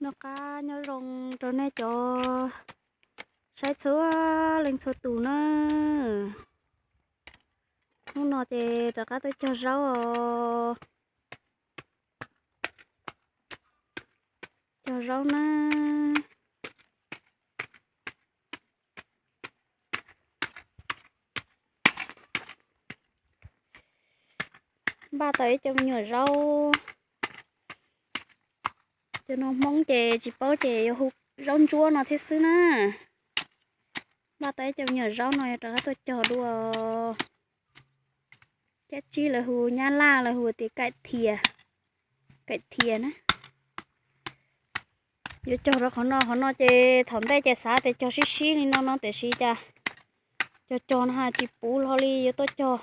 Noj qab nyob zoo rau nej cov saib txhua leej txhua tus na. Hnub no ces rov qab tuaj cog zaub os. Cog zaub na. Npaj tau ib co me nyuam zaub. Cov no Hmoob ces tsis paub ces yuav hu zaub ntsuab no thiab xwb na. Npaj tau ib co me nyuam zaub no yuav rov qab tuaj cog dua. Cab tsib lawv hu, Nyab Laj lawv hu tias kaim thias, kaim thias na. Yuav cog rau qhov no, qhov no ces thaum ntej ces xav tias cog sib sib li no no tiam sis cas cog cog no tsis puv hlo li, yuav tuaj cog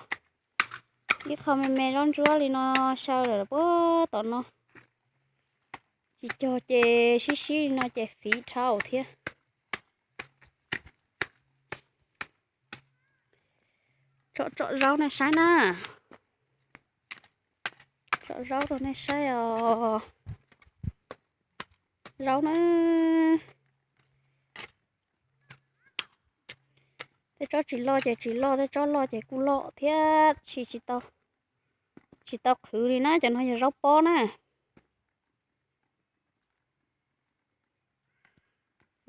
ib qho me me zaub ntsuab li no xyaw lawm puag tom no. Tsis cog ces sib sib li no ces fiv dhau thiab. Tsom tsom zaub nej saib na. Tsom zaub rau nej saib os. Zaub na. Tej tsob tsis loj ces tsis loj, tej tsob loj ces kuj loj thiab, tsis, tsis tau qhwv li na. Cov no yog zaub pob na.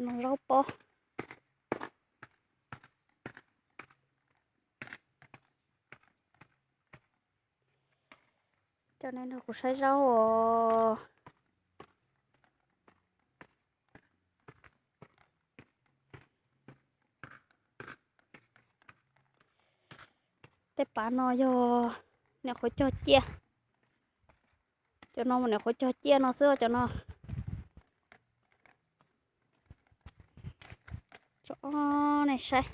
No zaub pob. Coj nej nrog kuv saib zaub os. Tej pav no yog niam qhuav cog ciaj. Cov no mas niam qhuav cog ciaj no xwb cov no. Tso nej saib.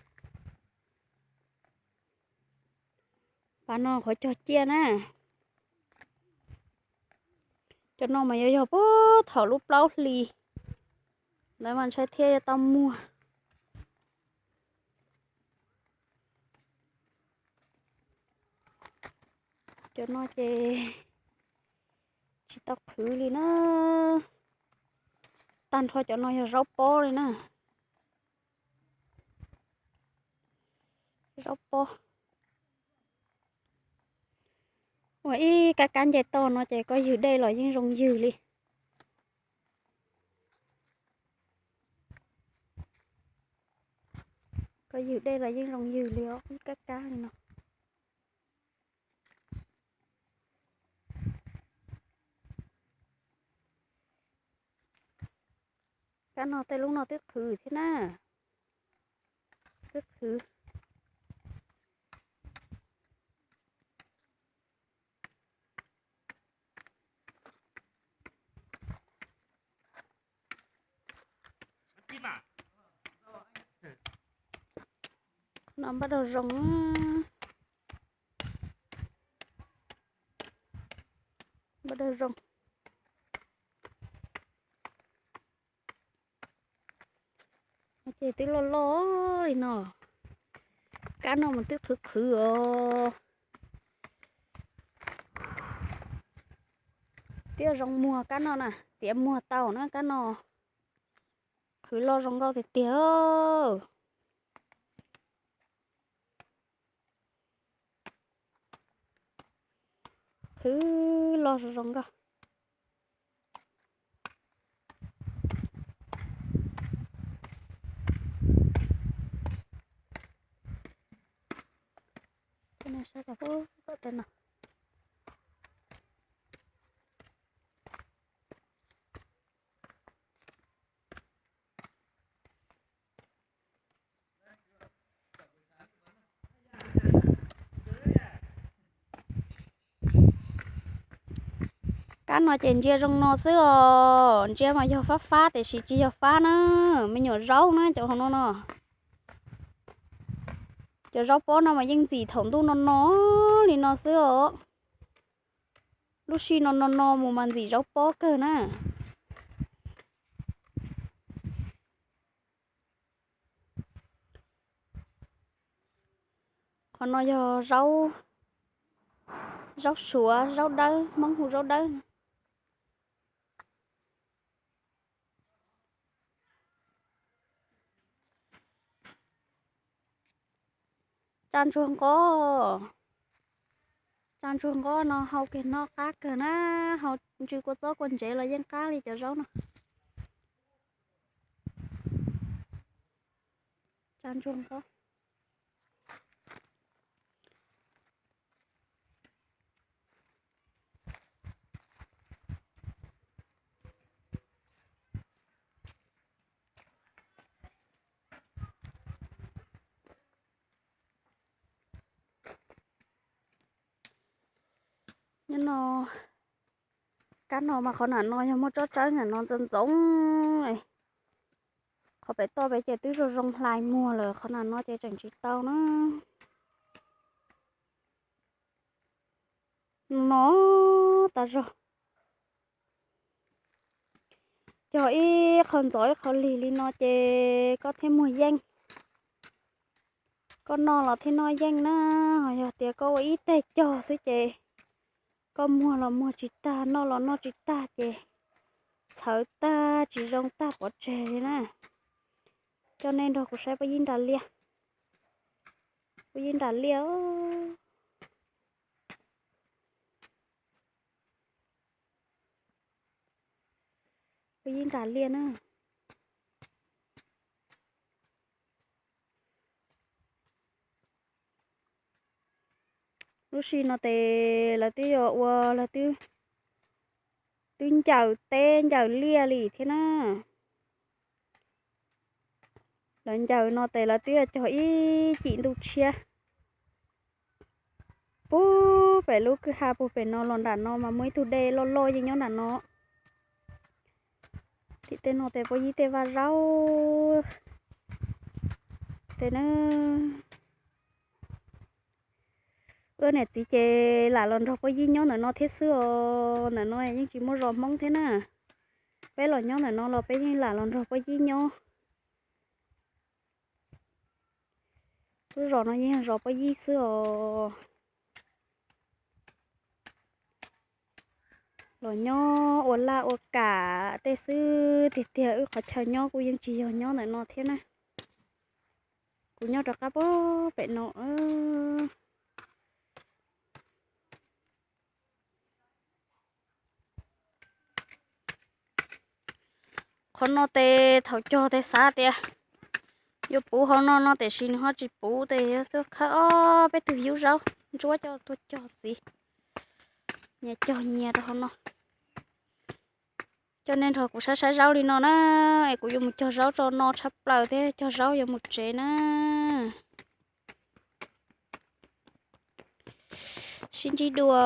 Pav no qhuav cog ciaj na. Cov no mas yuav yog puag thaum lub plaub hlis ntawd mas ntshai thiaj yuav tau muag. Cov no ces tsis tau qhwv li na. Tag nrho cov no yog zaub pob li na. Zaub pob. Ua ib kab kab nce toj no ces koj ywg dej los yeej zoo ywg li. Koj ywg dej los yeej zoo ywg li os, ib kab kab li no. Kab no tej lub no twb qhwv thiab na. Twb qhwv. No npaj dog zoo, npaj dog zoo. Ces twb loj loj li no. Kab no mas twb qhwv qhwv os. Twb zoo muag kab no na, txiav muag tau na kab no. Qhwv loj zoo nkauj tiag tiag. Qhwv loj zoo zoo nkauj. Saib tom tej no. Kab no ces ntsia zoo no xwb os, ntsia mas yog fab fab tiam sis tsis yog fab na, me nyuam zaub na cov hauv no no. Cov zaub pob no mas yeej ntxim thaum ntuj no no li no xwb os. Lub sij no no no mus mas ntxim zaub pob kawg na. Qhov no yog zaub, zaub suav, zaub dawb, Hmoob hu zaub dawb. Tsa ntsuag nqob, tsa ntsuag nqob no hau kiag no qab kawg na, hau ntsw kua txob kua ntsev los yeej qab li cov zaub no. Tsa ntsuag nqob. Nyob no, kab no mas qhov nam no yog muaj tsob tsawb nam no ntxoov ntxoov. Qhov pem toj pem ces twb zoo zoo hlais muag lawm, qhov nam no ces tseem tsis tau na. No tas zog. Cog ib qho ntxov ib qho lig li no ces koj thiaj muag yeej. Koj noj los thiaj noj yeej na, ho yog tias koj ua ib teg cog xwb ces koj muag los muag tsis tag, noj los noj tsis tag ces txhawv tag tsis zoo tag pov tseg li na. Coj nej nrog kuv saib pob yib nras liaj. Pob yib nras liaj. Pob yib nras liaj na. Lub sij no ces lawv twb yuav ua, lawv twb, twb ncaws teb ncaws liaj li thiab na. Lawv ncaws no ces lawv twb yuav cog ib cim ntuj tshiab. Puag pem lub kwj ha puag pem no los nram no mas muaj ib tug dej loj loj yeej nyob nram no. Tim tej no ces pob yib tej vaj zaub tej na. Wb niam txiv ces lam los nrog pob yib nyob ntawm no thiab xwb os, ntawm no yeej tsis muaj zos Hmoob thiab na. Peb los nyob ntawm no los peb yeej lam los nrog pob yib nyob. Lub zos no yeej zos pob yib xwb os. Los nyob ua laj ua kam tej xwb tiag tiag, wb qhov chaw nyob kuj yeej tsis yog nyob ntawm no thiab na. Kuv nyob rov qab puag pem no. Qhov no ces thaum cog ces xav tias yuav puv hauv no no tiam sis nws ho tsis puv ces yuav tuaj khawb ob peb tug yub zaub ntsuab coj tuaj cog ntxiv. Nyias cog nyias rau hauv no. Coj nej nrog kuv saib saib zaub li no na, es kuv yuav mus cog zaub tso no tshaj plaws thiab cog zaub yuav mus tsev na. Sib ntsib dua.